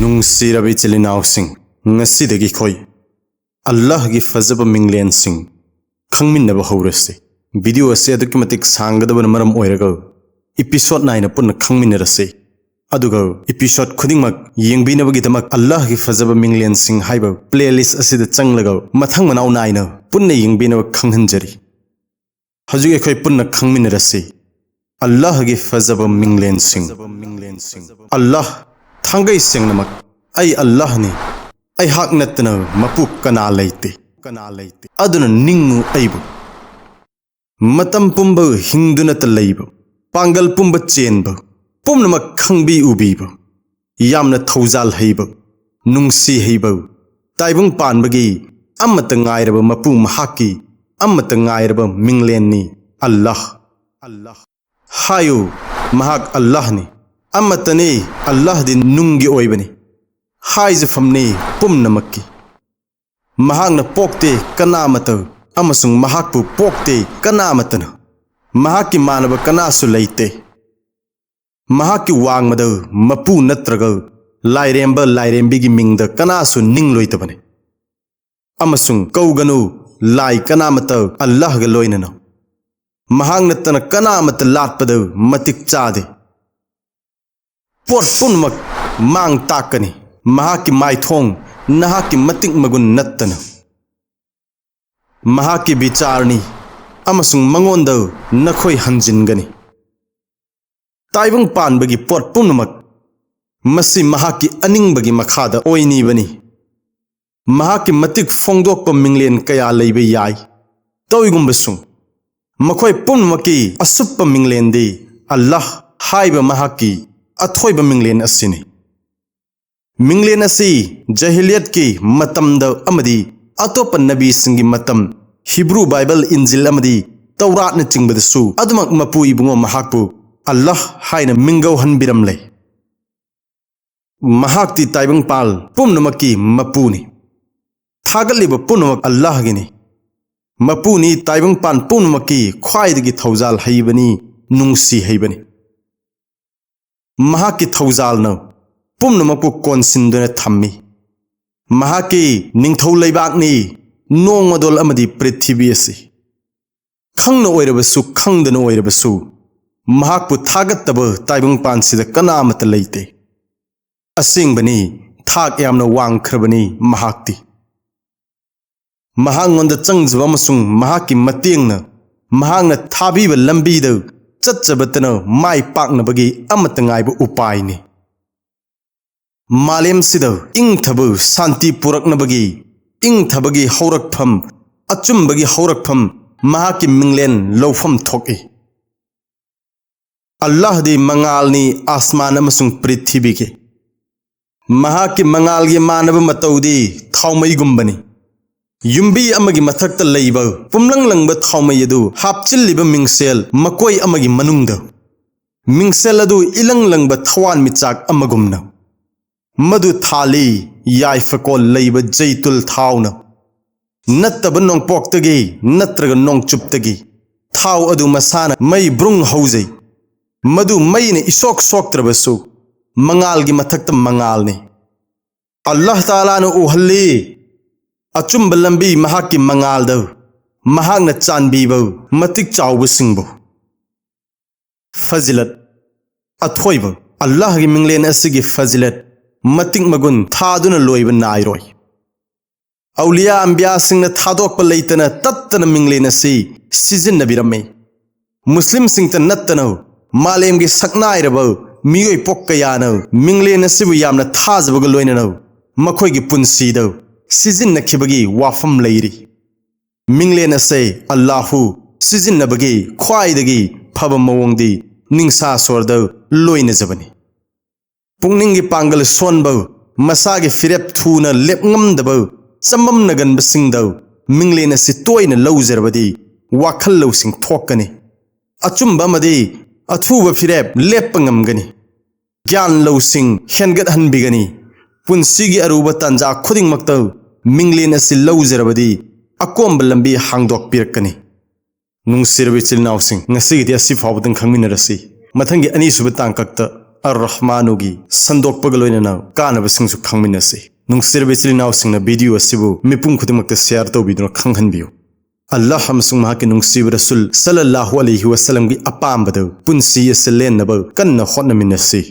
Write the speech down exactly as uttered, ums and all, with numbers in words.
ꯅꯨꯡꯁꯤꯔꯕ ꯏꯆꯤꯜ ꯏꯅꯥꯎꯁꯤꯡ, ꯉꯁꯤꯗꯒꯤ ꯑꯩꯈꯣꯏ ꯑꯜꯂꯥꯍꯒꯤ ꯐꯖꯕ ꯃꯤꯡꯂꯦꯟꯁꯤꯡ ꯈꯪꯃꯤꯟꯅꯕ ꯍꯧꯔꯁꯤ꯫ ꯚꯤꯗꯤꯑꯣ ꯑꯁꯤ ꯑꯗꯨꯛꯀꯤ ꯃꯇꯤꯛ ꯁꯥꯡꯒꯗꯕꯅ ꯃꯔꯝ ꯑꯣꯏꯔꯒ ꯏꯄꯤꯁꯣꯗ ꯅꯥꯏꯅ ꯄꯨꯟꯅ ꯈꯪꯃꯤꯟꯅꯔꯁꯤ꯫ ꯑꯗꯨꯒ ꯏꯄꯤꯁꯣꯗ ꯈꯨꯗꯤꯡꯃꯛ ꯌꯦꯡꯕꯤꯅꯕꯒꯤꯗꯃꯛ ꯑꯜꯂꯥꯍꯒꯤ ꯐꯖꯕ ꯃꯤꯡꯂꯦꯟꯁꯤꯡ ꯍꯥꯏꯕ ꯄ꯭ꯂꯦꯂꯤꯁ ꯑꯁꯤꯗ ꯆꯪꯂꯒ ꯃꯊꯪ ꯃꯅꯥꯎ ꯅꯥꯏꯅ ꯄꯨꯟꯅ ꯌꯦꯡꯕꯤꯅꯕ ꯈꯪꯍꯟꯖꯔꯤ꯫ ꯍꯧꯖꯤꯛ ꯑꯩꯈꯣꯏ ꯄꯨꯟꯅ ꯈꯪꯃꯤꯟꯅꯔꯁꯤ ꯑꯜꯂꯥꯍꯒꯤ ꯐꯖꯕ ꯃꯤꯡꯂꯦꯟꯁꯤꯡ꯫ ꯑꯜꯂꯥꯍ ꯊꯥꯡꯒꯩ ꯁꯦꯡꯅꯃꯛ ꯑꯩ ꯑꯜꯂꯥꯍꯅꯤ, ꯑꯩꯍꯥꯛ ꯅꯠꯇꯅ ꯃꯄꯨ ꯀꯅꯥ ꯂꯩꯇꯦ꯫ ꯑꯗꯨꯅ ꯅꯤꯡꯉꯨ ꯑꯩꯕꯨ꯫ ꯃꯇꯝ ꯄꯨꯝꯕ ꯍꯤꯡꯗꯨꯅꯇ ꯂꯩꯕ, ꯄꯥꯡꯒꯜ ꯄꯨꯝꯕ ꯆꯦꯟꯕ, ꯄꯨꯝꯅꯃꯛ ꯈꯪꯕꯤ ꯎꯕꯤꯕ, ꯌꯥꯝꯅ ꯊꯧꯖꯥꯜ ꯍꯩꯕ, ꯅꯨꯡꯁꯤ ꯍꯩꯕ, ꯇꯥꯏꯕꯪ ꯄꯥꯟꯕꯒꯤ ꯑꯃꯠꯇ ꯉꯥꯏꯔꯕ ꯃꯄꯨ ꯃꯍꯥꯛꯀꯤ ꯑꯃꯠꯇ ꯉꯥꯏꯔꯕ ꯃꯤꯡꯂꯦꯟꯅꯤ ꯑꯜꯂꯥꯍ꯫ ꯍꯥꯏꯌꯨ, ꯃꯍꯥꯛ ꯑꯜꯂꯥꯍꯅꯤ, ꯑꯃꯠꯇꯅꯤ, ꯑꯜꯂꯥꯍꯗꯤ ꯅꯨꯡꯒꯤ ꯑꯣꯏꯕꯅꯤ, ꯍꯥꯏꯖꯐꯝꯅꯤ ꯄꯨꯝꯅꯃꯛꯀꯤ꯫ ꯃꯍꯥꯛꯅ ꯄꯣꯛꯇꯦ ꯀꯅꯥꯃꯇ, ꯑꯃꯁꯨꯡ ꯃꯍꯥꯛꯄꯨ ꯄꯣꯛꯇꯦ ꯀꯅꯥꯃꯇꯅ꯫ ꯃꯍꯥꯛꯀꯤ ꯃꯥꯟꯅꯕ ꯀꯅꯥꯁꯨ ꯂꯩꯇꯦ꯫ ꯃꯍꯥꯛꯀꯤ ꯋꯥꯡꯃꯗ ꯃꯄꯨ ꯅꯠꯇ꯭ꯔꯒ ꯂꯥꯏꯔꯦꯝꯕ ꯂꯥꯏꯔꯦꯝꯕꯤꯒꯤ ꯃꯤꯡꯗ ꯀꯅꯥꯁꯨ ꯅꯤꯡꯂꯣꯏꯗꯕꯅꯤ꯫ ꯑꯃꯁꯨꯡ ꯀꯧꯒꯅꯨ ꯂꯥꯏ ꯀꯅꯥꯃꯇ ꯑꯜꯂꯥꯍꯒ ꯂꯣꯏꯅꯅ꯫ ꯃꯍꯥꯛ ꯅꯠꯇꯅ ꯀꯅꯥꯃꯇ ꯂꯥꯠꯄꯗ ꯃꯇꯤꯛ ꯆꯥꯗꯦ꯫ ꯄꯣꯠ ꯄꯨꯝꯅꯃꯛ ꯃꯥꯡ ꯇꯥꯛꯀꯅꯤ, ꯃꯍꯥꯛꯀꯤ ꯃꯥꯏꯊꯣꯡ ꯅꯍꯥꯛꯀꯤ ꯃꯇꯤꯛ ꯃꯒꯨꯟ ꯅꯠꯇꯅ꯫ ꯃꯍꯥꯛꯀꯤ ꯕꯤꯆꯥꯔꯅꯤ, ꯑꯃꯁꯨꯡ ꯃꯉꯣꯟꯗ ꯅꯈꯣꯏ ꯍꯟꯖꯤꯟꯒꯅꯤ꯫ ꯇꯥꯏꯕꯪ ꯄꯥꯟꯕꯒꯤ ꯄꯣꯠ ꯄꯨꯝꯅꯃꯛ, ꯃꯁꯤ ꯃꯍꯥꯛꯀꯤ ꯑꯅꯤꯡꯕꯒꯤ ꯃꯈꯥꯗ ꯑꯣꯏꯅꯤꯕꯅꯤ꯫ ꯃꯍꯥꯛꯀꯤ ꯃꯇꯤꯛ ꯐꯣꯡꯗꯣꯛꯄ ꯃꯤꯡꯂꯦꯟ ꯀꯌꯥ ꯂꯩꯕ ꯌꯥꯏ꯫ ꯇꯧꯏꯒꯨꯝꯕꯁꯨ, ꯃꯈꯣꯏ ꯄꯨꯝꯅꯃꯛꯀꯤ ꯑꯁꯨꯞꯄ ꯃꯤꯡꯂꯦꯟꯗꯤ ꯑꯜꯂꯥꯍ ꯍꯥꯏꯕ ꯃꯍꯥꯛꯀꯤ ꯑꯊꯣꯏꯕ ꯃꯤꯡꯂꯦꯟ ꯑꯁꯤꯅꯤ꯫ ꯃꯤꯡꯂꯦꯟ ꯑꯁꯤ ꯖꯍꯤꯂꯤꯌꯠꯀꯤ ꯃꯇꯝꯗ ꯑꯃꯗꯤ ꯑꯇꯣꯞꯄ ꯅꯕꯤꯁꯤꯡꯒꯤ ꯃꯇꯝ, ꯍꯤꯕ꯭ꯔꯨ ꯕꯥꯏꯕꯜ, ꯏꯟꯖꯤꯜ ꯑꯃꯗꯤ ꯇꯧꯔꯥꯠꯅꯆꯤꯡꯕꯗꯁꯨ ꯑꯗꯨꯃꯛ ꯃꯄꯨ ꯏꯕꯨꯡꯉꯣ ꯃꯍꯥꯛꯄꯨ ꯑꯜꯂꯥꯍ ꯍꯥꯏꯅ ꯃꯤꯡꯒꯧꯍꯟꯕꯤꯔꯝꯂꯦ꯫ ꯃꯍꯥꯛꯇꯤ ꯇꯥꯏꯕꯪꯄꯥꯜ ꯄꯨꯝꯅꯃꯛꯀꯤ ꯃꯄꯨꯅꯤ꯫ ꯊꯥꯒꯠꯂꯤꯕ ꯄꯨꯝꯅꯃꯛ ꯑꯜꯂꯥꯍꯒꯤꯅꯤ꯫ ꯃꯄꯨꯅꯤ ꯇꯥꯏꯕꯪꯄꯥꯟ ꯄꯨꯝꯅꯃꯛꯀꯤ ꯈ꯭ꯋꯥꯏꯗꯒꯤ ꯊꯧꯖꯥꯜ ꯍꯩꯕꯅꯤ, ꯅꯨꯡꯁꯤ ꯍꯩꯕꯅꯤ꯫ ꯃꯍꯥꯛꯀꯤ ꯊꯧꯖꯥꯜꯅ ꯄꯨꯝꯅꯃꯛꯄꯨ ꯀꯣꯟꯁꯤꯟꯗꯨꯅ ꯊꯝꯃꯤ꯫ ꯃꯍꯥꯛꯀꯤ ꯅꯤꯡꯊꯧ ꯂꯩꯕꯥꯛꯅꯤ ꯅꯣꯡꯃꯗꯣꯜ ꯑꯃꯗꯤ ꯄ꯭ꯔꯤꯊꯤꯕꯤ ꯑꯁꯤ꯫ ꯈꯪꯅ ꯑꯣꯏꯔꯕꯁꯨ ꯈꯪꯗꯅ ꯑꯣꯏꯔꯕꯁꯨ ꯃꯍꯥꯛꯄꯨ ꯊꯥꯒꯠꯇꯕ ꯇꯥꯏꯕꯪꯄꯥꯟꯁꯤꯗ ꯀꯅꯥ ꯑꯃꯠꯇ ꯂꯩꯇꯦ꯫ ꯑꯁꯦꯡꯕꯅꯤ, ꯊꯥꯛ ꯌꯥꯝꯅ ꯋꯥꯡꯈ꯭ꯔꯕꯅꯤ ꯃꯍꯥꯛꯇꯤ꯫ ꯃꯍꯥꯛꯉꯣꯟꯗ ꯆꯪꯖꯕ ꯑꯃꯁꯨꯡ ꯃꯍꯥꯛꯀꯤ ꯃꯇꯦꯡꯅ ꯃꯍꯥꯛꯅ ꯊꯥꯕꯤꯕ ꯂꯝꯕꯤꯗ ꯆꯠꯆꯕꯇꯅ ꯃꯥꯏ ꯄꯥꯛꯅꯕꯒꯤ ꯑꯃꯠꯇ ꯉꯥꯏꯕ ꯎꯄꯥꯏꯅꯤ꯫ ꯃꯥꯂꯦꯝꯁꯤꯗ ꯏꯪꯊꯕ ꯁꯥꯟꯇꯤ ꯄꯨꯔꯛꯅꯕꯒꯤ ꯏꯪꯊꯕꯒꯤ ꯍꯧꯔꯛꯐꯝ, ꯑꯆꯨꯝꯕꯒꯤ ꯍꯧꯔꯛꯐꯝ, ꯃꯍꯥꯛꯀꯤ ꯃꯤꯡꯂꯦꯟ ꯂꯧꯐꯝ ꯊꯣꯛꯏ꯫ ꯑꯜꯂꯥꯍꯗꯤ ꯃꯉꯥꯜꯅꯤ ꯑꯥꯁꯃꯥꯟ ꯑꯃꯁꯨꯡ ꯄ꯭ꯔꯤꯊꯤꯕꯤꯒꯤ꯫ ꯃꯍꯥꯛꯀꯤ ꯃꯉꯥꯜꯒꯤ ꯃꯥꯟꯅꯕ ꯃꯇꯧꯗꯤ ꯊꯥꯎꯃꯩꯒꯨꯝꯕꯅꯤ꯫ ꯌꯨꯝꯕꯤ ꯑꯃꯒꯤ ꯃꯊꯛꯇ ꯂꯩꯕ ꯄꯨꯝꯂꯪ ꯂꯪꯕ ꯊꯥꯎꯃꯩ ꯑꯗꯨ ꯍꯥꯞꯆꯤꯜꯂꯤꯕ ꯃꯤꯡꯁꯦꯜ ꯃꯀꯣꯏ ꯑꯃꯒꯤ ꯃꯅꯨꯡꯗ, ꯃꯤꯡꯁꯦꯜ ꯑꯗꯨ ꯏꯂꯪ ꯂꯪꯕ ꯊꯋꯥꯟꯃꯤꯆꯥꯛ ꯑꯃꯒꯨꯝꯅ꯫ ꯃꯗꯨ ꯊꯥꯜꯂꯤ ꯌꯥꯏꯐꯀꯣꯜ ꯂꯩꯕ ꯖꯩꯇꯨꯜ ꯊꯥꯎꯅ꯫ ꯅꯠꯇꯕ ꯅꯣꯡꯄꯣꯛꯇꯒꯤ ꯅꯠꯇ꯭ꯔꯒ ꯅꯣꯡꯆꯨꯞꯇꯒꯤ ꯊꯥꯎ ꯑꯗꯨ ꯃꯁꯥꯅ ꯃꯩ ꯕ꯭ꯔꯨꯡ ꯍꯧꯖꯩ꯫ ꯃꯗꯨ ꯃꯩꯅ ꯏꯁꯣꯛ ꯁꯣꯛꯇ꯭ꯔꯕꯁꯨ ꯃꯉꯥꯜꯒꯤ ꯃꯊꯛꯇ ꯃꯉꯥꯜꯅꯤ꯫ ꯑꯜꯂꯥꯍ ꯇꯥꯂꯥꯅ ꯎꯍꯜꯂꯤ ꯑꯆꯨꯝꯕ ꯂꯝꯕꯤ ꯃꯍꯥꯛꯀꯤ ꯃꯉꯥꯜꯗ, ꯃꯍꯥꯛꯅ ꯆꯥꯟꯕꯤꯕ ꯃꯇꯤꯛ ꯆꯥꯎꯕꯁꯤꯡꯕꯨ꯫ ꯐꯖꯤꯂꯠ, ꯑꯊꯣꯏꯕ꯫ ꯑꯜꯂꯥꯍꯒꯤ ꯃꯤꯡꯂꯦꯟ ꯑꯁꯤꯒꯤ ꯐꯖꯤꯂꯠ ꯃꯇꯤꯛ ꯃꯒꯨꯟ ꯊꯥꯗꯨꯅ ꯂꯣꯏꯕ ꯅꯥꯏꯔꯣꯏ꯫ ꯑꯧꯂꯤꯌꯥ ꯑꯝꯕꯤꯌꯥꯁꯤꯡꯅ ꯊꯥꯗꯣꯛꯄ ꯂꯩꯇꯅ ꯇꯠꯇꯅ ꯃꯤꯡꯂꯦꯟ ꯑꯁꯤ ꯁꯤꯖꯤꯟꯅꯕꯤꯔꯝꯃꯤ꯫ ꯃꯨꯁꯂꯤꯝꯁꯤꯡꯇ ꯅꯠꯇꯅ ꯃꯥꯂꯦꯝꯒꯤ ꯁꯛꯅꯥꯏꯔꯕ ꯃꯤꯑꯣꯏ ꯄꯣꯛ ꯀꯌꯥꯅ ꯃꯤꯡꯂꯦꯟ ꯑꯁꯤꯕꯨ ꯌꯥꯝꯅ ꯊꯥꯖꯕꯒ ꯂꯣꯏꯅꯅ ꯃꯈꯣꯏꯒꯤ ꯄꯨꯟꯁꯤꯗ ꯁꯤꯖꯤꯟꯅꯈꯤꯕꯒꯤ ꯋꯥꯐꯝ ꯂꯩꯔꯤ꯫ ꯃꯤꯡꯂꯦꯟ ꯑꯁꯦ ꯑꯜꯂꯥꯍꯨ ꯁꯤꯖꯤꯟꯅꯕꯒꯤ ꯈ꯭ꯋꯥꯏꯗꯒꯤ ꯐꯕ ꯃꯑꯣꯡꯗꯤ ꯅꯤꯡꯁꯥ ꯁꯣꯔꯗ ꯂꯣꯏꯅꯖꯕꯅꯤ꯫ ꯄꯨꯛꯅꯤꯡꯒꯤ ꯄꯥꯡꯒꯜ ꯁꯣꯟꯕ, ꯃꯁꯥꯒꯤ ꯐꯤꯔꯦꯞ ꯊꯨꯅ ꯂꯦꯞꯉꯝꯗꯕ, ꯆꯃꯝꯅꯒꯟꯕꯁꯤꯡꯗ ꯃꯤꯡꯂꯦꯟ ꯑꯁꯤ ꯇꯣꯏꯅ ꯂꯧꯖꯔꯕꯗꯤ ꯋꯥꯈꯜ ꯂꯧꯁꯤꯡ ꯊꯣꯛꯀꯅꯤ꯫ ꯑꯆꯨꯝꯕ ꯑꯃꯗꯤ ꯑꯊꯨꯕ ꯐꯤꯔꯦꯞ ꯂꯦꯞꯄ ꯉꯝꯒꯅꯤ꯫ ꯒ꯭ꯌꯥꯟ ꯂꯧꯁꯤꯡ ꯍꯦꯟꯒꯠꯍꯟꯕꯤꯒꯅꯤ꯫ ꯄꯨꯟꯁꯤꯒꯤ ꯑꯔꯨꯕ ꯇꯥꯟꯖꯥ ꯈꯨꯗꯤꯡꯃꯛꯇ ꯃꯤꯡꯂꯦꯟ ꯑꯁꯤ ꯂꯧꯖꯔꯕꯗꯤ ꯑꯀꯣꯝꯕ ꯂꯝꯕꯤ ꯍꯥꯡꯗꯣꯛꯄꯤꯔꯛꯀꯅꯤ꯫ ꯅꯨꯡꯁꯤꯔꯕ ꯏꯆꯤꯜ ꯏꯅꯥꯎꯁꯤꯡ, ꯉꯁꯤꯒꯤꯗꯤ ꯑꯁꯤ ꯐꯥꯎꯕꯗꯪ ꯈꯪꯃꯤꯟꯅꯔꯁꯤ꯫ ꯃꯊꯪꯒꯤ ꯑꯅꯤꯁꯨꯕ ꯇꯥꯡꯀꯛꯇ ꯑꯔ ꯔꯍꯃꯥꯅꯨꯒꯤ ꯁꯟꯗꯣꯛꯄꯒ ꯂꯣꯏꯅꯅ ꯀꯥꯟꯅꯕꯁꯤꯡꯁꯨ ꯈꯪꯃꯤꯟꯅꯁꯤ꯫ ꯅꯨꯡꯁꯤꯔꯕ ꯏꯆꯤꯜ ꯏꯅꯥꯎꯁꯤꯡꯅ video ꯑꯁꯤꯕꯨ ꯃꯤꯄꯨꯝ ꯈꯨꯗꯤꯡꯃꯛꯇ share ꯇꯧꯕꯤꯗꯨꯅ ꯈꯪꯍꯟꯕꯤꯌꯨ꯫ ꯑꯜꯂꯥꯍ ꯑꯃꯁꯨꯡ ꯃꯍꯥꯛꯀꯤ ꯅꯨꯡꯁꯤꯕ ꯔꯁꯨꯜ ꯁꯜꯂꯜꯂꯥꯍꯨ ꯑꯂꯩꯍꯤ ꯋꯥꯁꯜꯂꯝꯒꯤ ꯑꯄꯥꯝꯕꯗ ꯄꯨꯟꯁꯤ ꯑꯁꯤ ꯂꯦꯟꯅꯕ ꯀꯟꯅ ꯍꯣꯠꯅꯃꯤꯟꯅꯁꯤ꯫